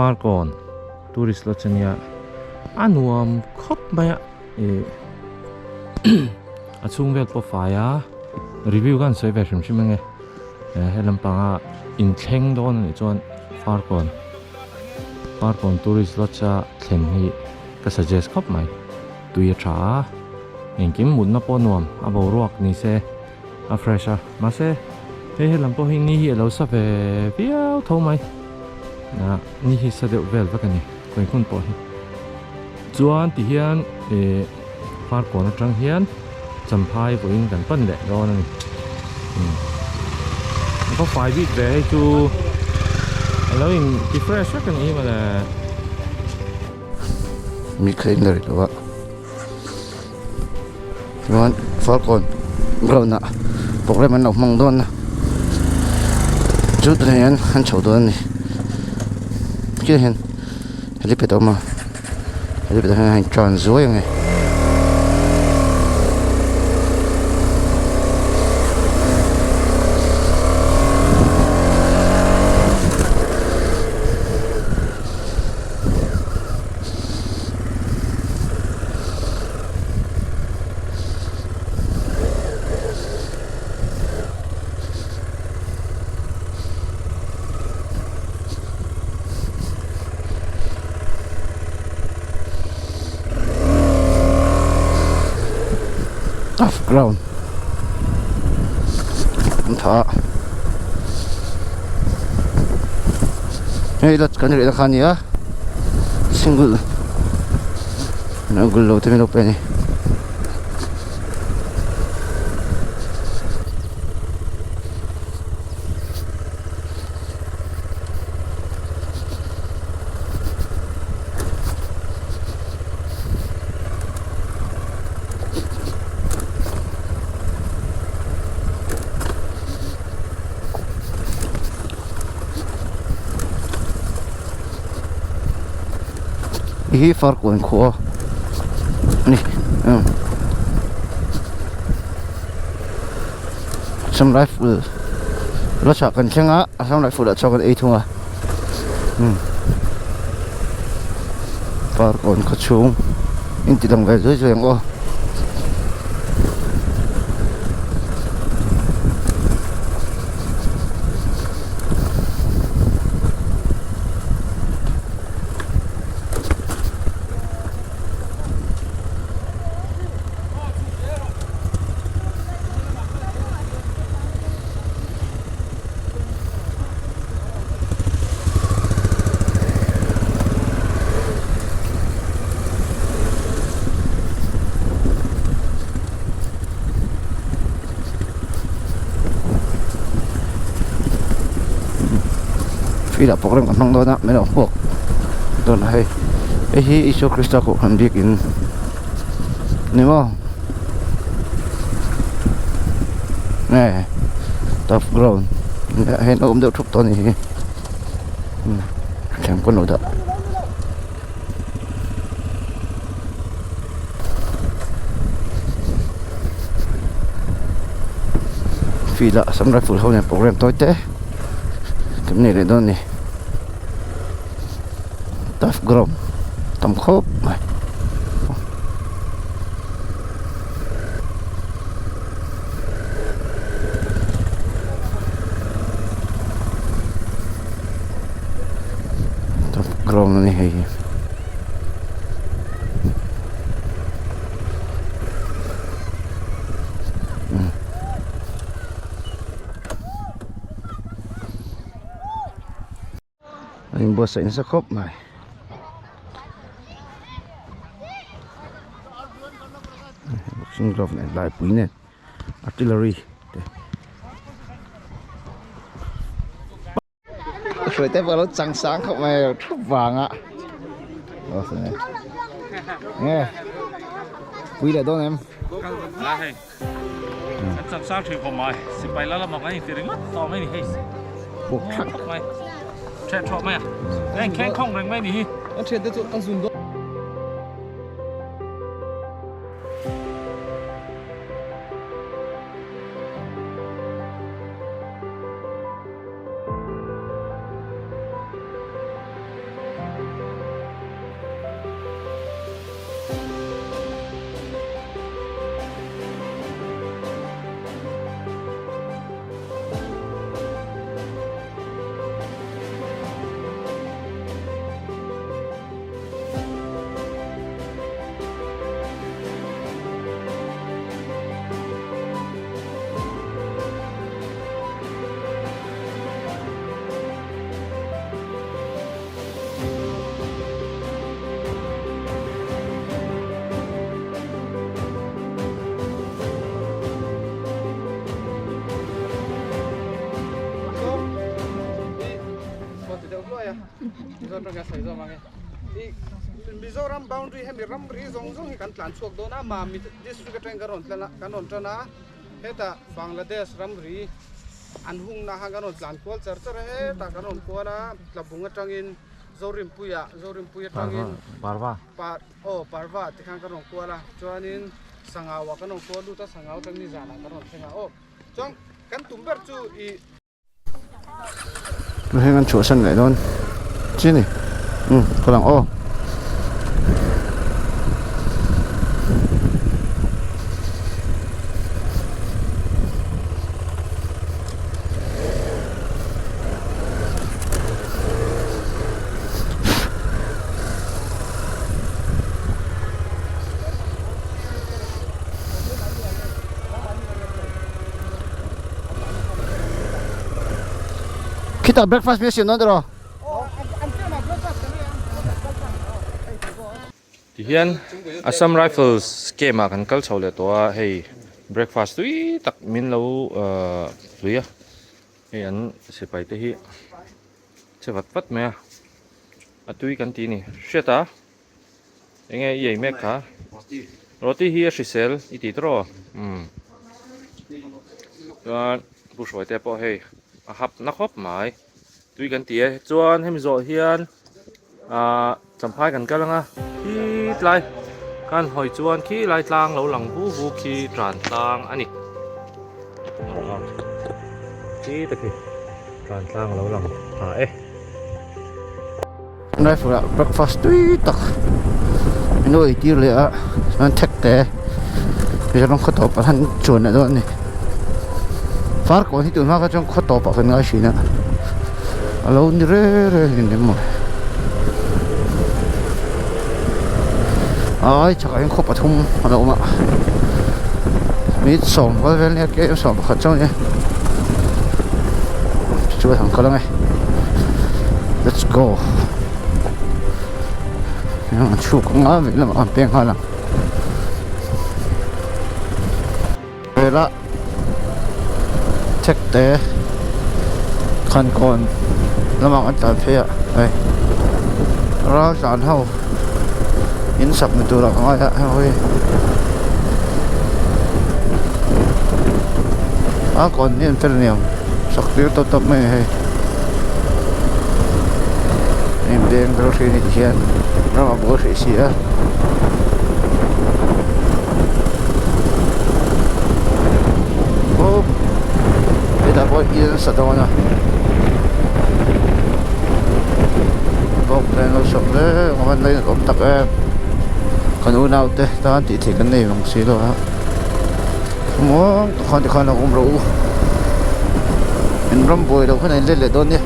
Farkawn tourist lodge ania a nuam khawp mai a ih a chhung vel pawh fai a review khan sawi ve hrim hrim ange he lampanga inthleng dawn anih chuan Farkawn Farkawn tourist lodge a thlen hi ka suggest khawp mai tui a tha a engkim mutna pawh nuam a boruak ni se a fresh a mahse hei helam pawh hi ni hi alo sa ve viau tho mai ah ni hi sa deuh vel vek ani kawih hmun pawh hi chuan ti hian ih farkawn atang hian champhai vawiin kan pan leh dawn ani umm a va fai bik ve hei chu alo in ti fresh vek ani mawle. Mi kha in la ri lo a. Chuan Falkawn ground ah programme an lo hmang dawn a chu tunah hian an chho dawn a ni khi hian helipad a awm a helipad ah hian a intan zuai ang e. Tough ground an tha a hei la kan reh na kha a ni a single gul lo te min lo pe a ni. Hi Farkawn khua a ni umm Assam rifle la chah kan thleng a Assam rifle ah chuan kan ei thung a umm Farkawn khaw chhung in ti lang ve zui zui ang aw. Field ah program kan hmang dawn a min lo hmuak dawn a hei hei hi Isua Krista kohhran biakin ni maw nge tough ground hei an awm deuh thup tawh a ni hi thleng pawn lo dah. Field ah Assam Rifle ho nen program tawi te kan nei leh dawn a ni turf ground tam khawp mai. Ground a ni hei hi. A inbuatsaih nasa khawp mai. Boxing glove nen laipui nen artillery te. Hruai te pawh a lo chang sang khawp mai a thup vang a nge pui leh dawn em la hei an chang sang thin khawp mai sipai la lamah kan inti ringawt tawh mai ni hei puk thak khawp mai ṭheh ṭhawh mai a heng kheng khawng reng mai ni hi an ṭhian te chu an zun dawn. Mizoram boundary hemi ramri zawng zawng hi kan tlan chhuak dawn a, Mami district atangin kan rawn tlan a, kan rawn tan a, hetah Bangladesh ramri an hungna khan kan rawn tlan kual char char a, hetah kan rawn kual a, Tlabung atangin Zorinpuia, Zorinpui atangin Parva, aw Parva te khan kan rawn kual a, chuanin Sangau ah kan rawn kual lut a, Sangau atangin nizanah kan rawn thleng a, aw chuan kan tum ber chu ih. Heng an chhuahsan leh dawn chi ni umm ka lang aw. Khitah breakfast mi a siam dawn tiraw? Tihian Assam Rifles camp ah kan kal chho leh tawh a, hei breakfast tui tak min lo hlui a, hei an sipai te hi che vat vat mai a, a tui kan ti a ni hriat a. Enge i ei mek kha? Roti hi a hrisel i ti tawh aw? Umm. Chuan Pu Hruaite pawh hei a hap na khawp mai. Tui kan ti e. Chuan hemi zawh hian ah champhai kan kal anga khi tlai kan hawi chuan khi lai tlang lo lang vu vu khi tran tlang a ni. Khi ta khi tran tlang lo lang tha e. Rifle ah breakfast tui tak min lo eitir leh a chuan thek te Mizoram khaw tawp ah hian chuan leh dawn a ni Farkawn hi tunhma kha chuan khaw tawp ah kan ngai thin a a lo ni reng reng in emaw ai chhakah hian khaw pathum a lo awm a minute sawm vel vel nia tlem sawm pakhat chauh a nia chuan han kal ange let's go an chhuk anga vei lamah an peng nghal ang vela thek te khankawn lamah an tlan phei a hei ral tlan ho in sak ni turah ka ngai a hei a kawn hi an fel aniang sak tir tawp tawp mai a ni hei heng beng vel hri anih hian ram a buai hrih si a. Aw hetah pawh in an sa dawn a bawk te an lo sawm hle a van lainat awm tak em kan unau te tan tih theih kan nei vang si lo a muang tak khan tikhan lo awm rawh u in ram buai loh khan a in let leh dawn nia.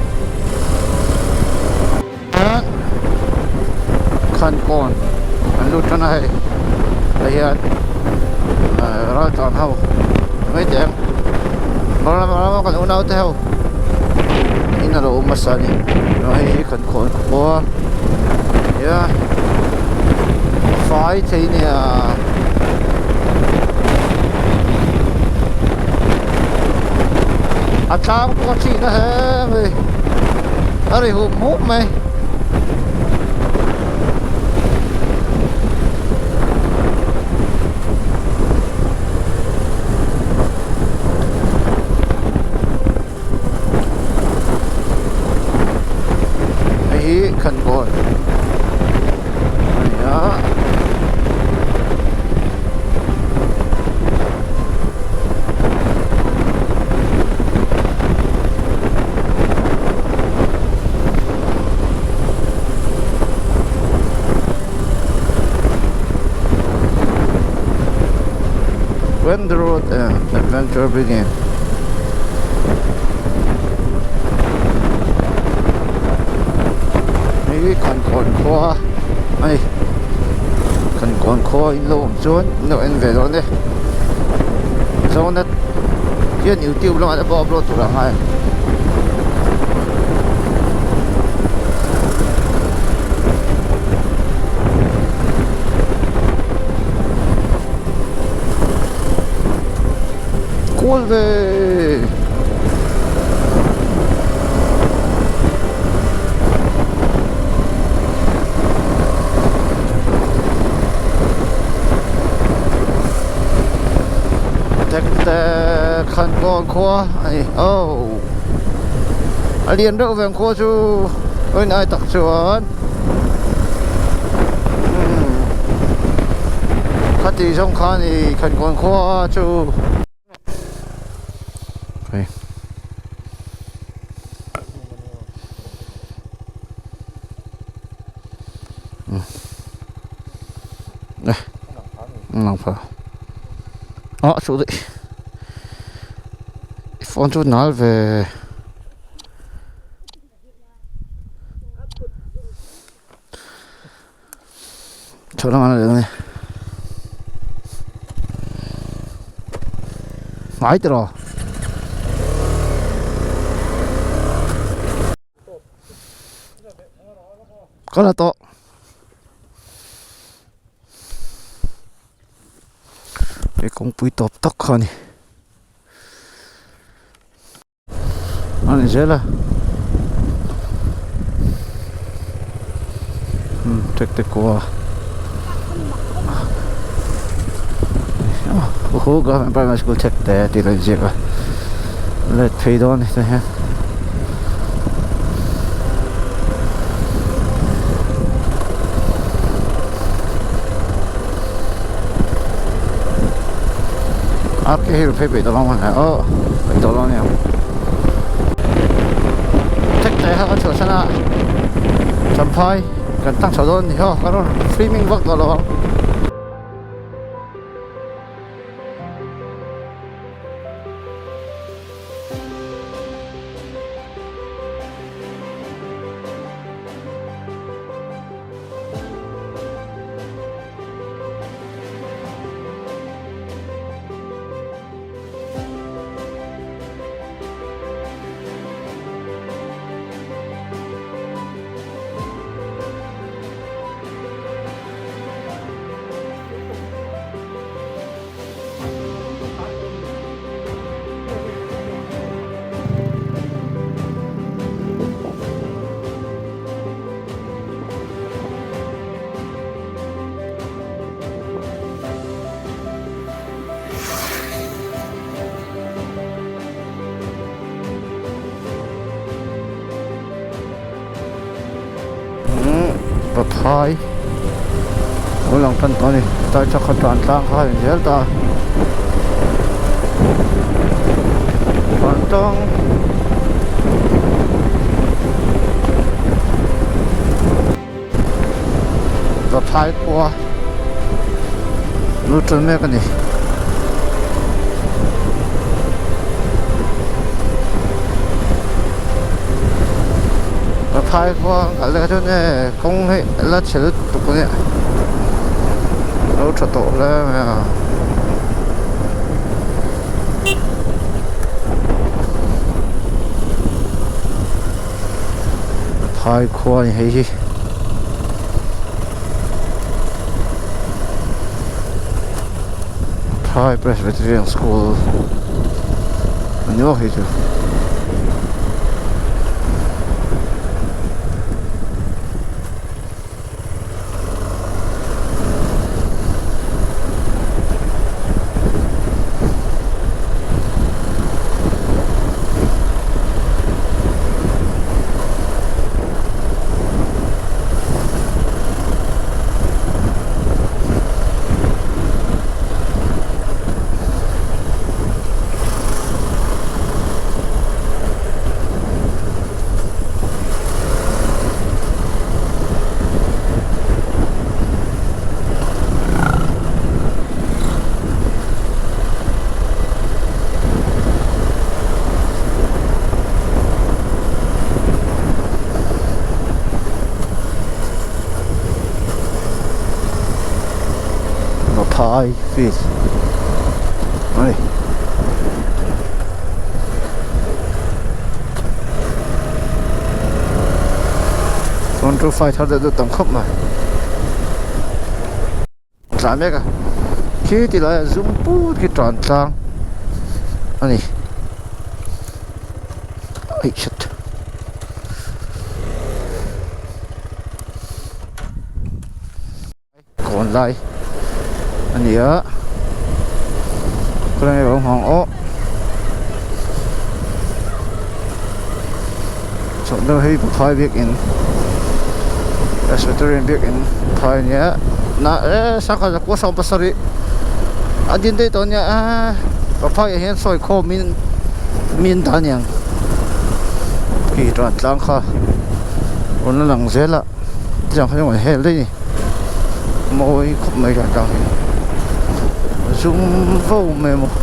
Khankawn an lut tan a hei tah hian raltlan ho mai teh ang ram a kan unau te ho in alo awm hmasa a ni hei hi khankawn khua nia fai thei nia. A tlang pawh a thih na hle mai a ri hup hup mai. Hei hi Khankawn a ni a. When the road and adventure begin. Hei Khankawn khua a ni. Khankawn khua in lo awm chuan in lo en ve dawn e. Zonet hian youtube lamah te pawh upload tur a ngai. Kual ve. khua a ni oh a lian reuh ve ang khua chu awin ai tak chuan umm khati zawng kha a ni Khankawn khua chu. Lang pha ah chu daih phone chu nal ve chho lamah an leng a ni hnai tiraw. Ka la tawh. Hei kawngpui tawp tak kha a ni. A ni zel a. Umm tractor kua. Hu government primary school thekte tih lo inziak a let phei dawn a ni tah hian. RK hi phei peih tawh lo ang aw peih tawh lo a niang thekte kha kan chhuahsan a champhai kan tlang chho dawn a ni haw kan rawn swimming vak tawh lo ang. Pathai lo lang tan tawh a ni tlai tha khat tlan tlang kha a ni zel ta tlan tlang Pathai khua lut tan mek a ni. Pathai khua an kal leh chuan e kawng hi la chhe lutuk a nia lo tha tawh hle mai a. Phai khua a ni hei hi Phai Presbyterian School a ni maw hei chu. Thai fish a ni. Chuan two five thar deuh deuh tam khawp mai tlan mek a khi ti lai ah zum put khi tan tlang a ni aih shit. Kawn lai a ni a khawlai nge ka lo hmu ang aw. Chhawk deuh hei Phai biakin Presbyterian biakin Phai ania na e sangha zakua 70 a din daih tawh ania e Phai ah hian sawi khawm in mi an dah aniang khi tan tlang kha rawn la lang zel a tiang kha chuan hel daih a ni mawi khawp mai tan tlang hi zum vo mai a maw.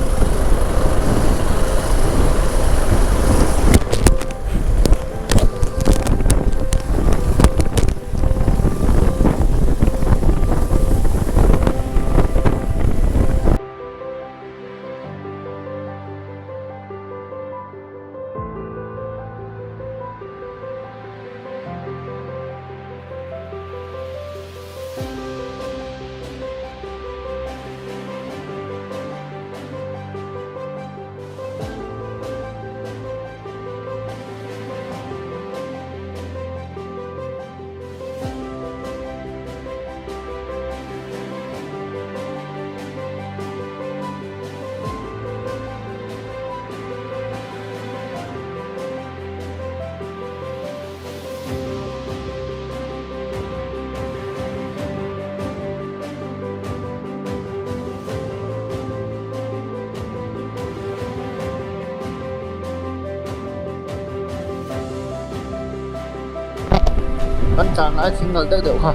Kan tlan lai thing nalh deuh deuh kha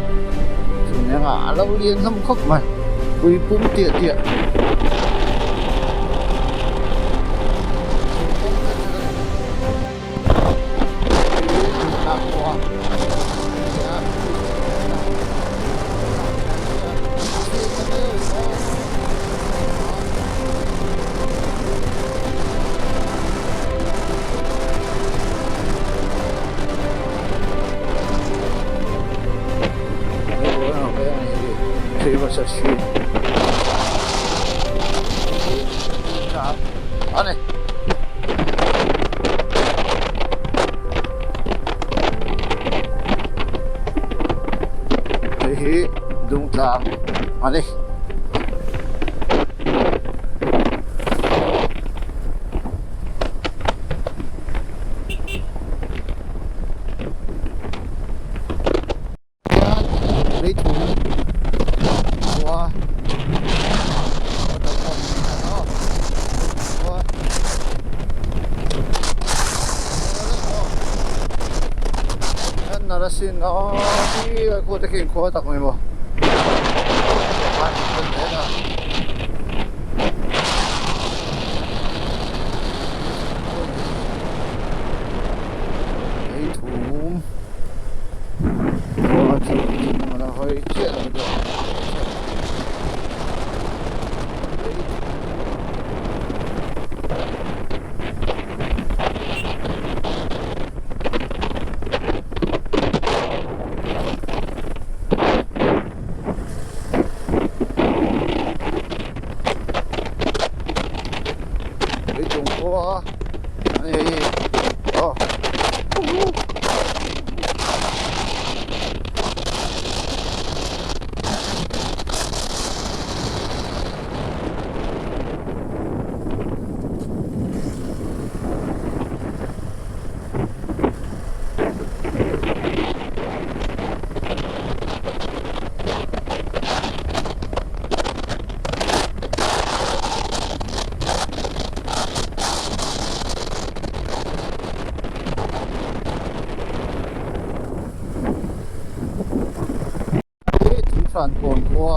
chumi engah a lo lian hlawm khawp mai pui pum tiah tiah. Ani. Hei hi Dungtlang a ni. Leithum khua Narasin aw hi a khua te khi khua tak mai maw. Leithum khua chu a la hawi chiah lo deuh Leitung khua a ni hei aw. Thingthlan kawn khua.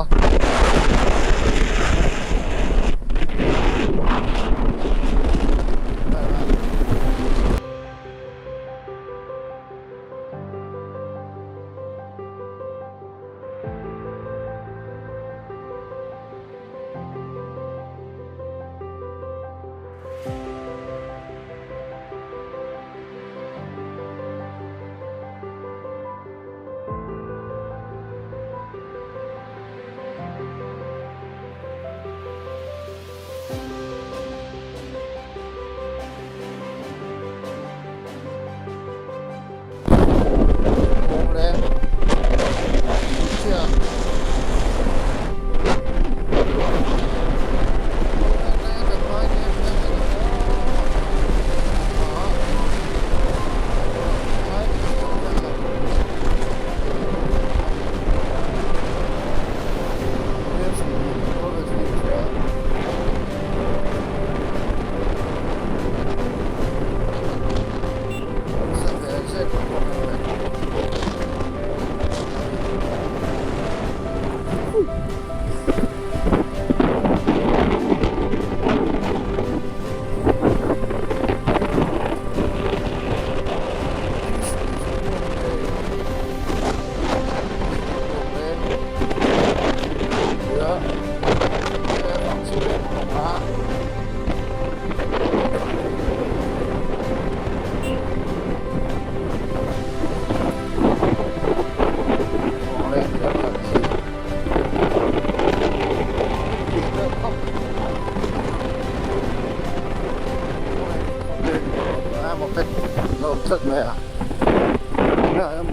tlat mai a.